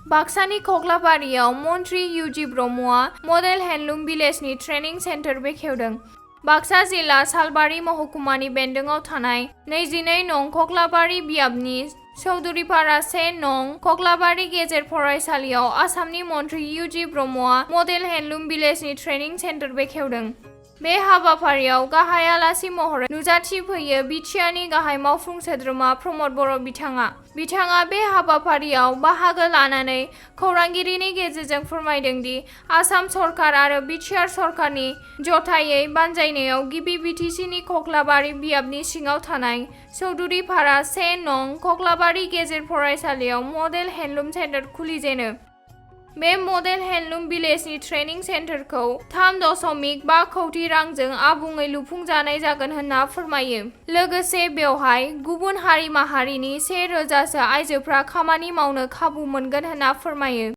बाक्सानि खख्लाबारियाव मन्त्रि इउजि ब्रह्मआ मडेल हेन्डलुम भिलेजनि ट्रेनिं सेन्टार बेखेवदों। बाक्सा जिल्ला सालबारि महकुमानि बेन्दोङाव थानाय 22 नं खख्लाबारि बियाबनि चौधुरीपारा 1 नं खख्लाबारि गेजेर फरायसालियाव आसामनि मन्त्रि इउजि ब्रह्मआ मडेल हेन्डलुम भिलेजनि ट्रेनिं सेन्टार बेखेवदों। बे हाबाफारियाव गाहाय आलासि महरै नुजाथिफैयो बिटिआरनि गाहाय मावफुं सोद्रोमा प्रमद बर' बिथाङा बे हाबाफारियाव बाहागो लानानै खौरांगिरिनि गेजेरजों फोरमायदों दि आसाम सरकार आरो बिटिआर सरकारनि जथायै बानजायनायाव गिबि बिटिसिनि खख्लाबारि बियाबनि सिङाव थानाय चौधुरीपारा 1 नं खख्लाबारि गेजेर फरायसालियाव मडेल हेन्डलुम सेन्टार खुलिजेनो। बे मडेल हेन्डलुम भिलेजनि ट्रेनिं सेन्टारखौ 3.5 कौटि रांजों आबुङै लुफुंजानाय जागोन होनना फोरमायो। लोगोसे बेवहाय गुबुन हारि माहारिनि 1000 सो आइजोफ्रा खामानि मावनो खाबु मोनगोन होनना फोरमायो।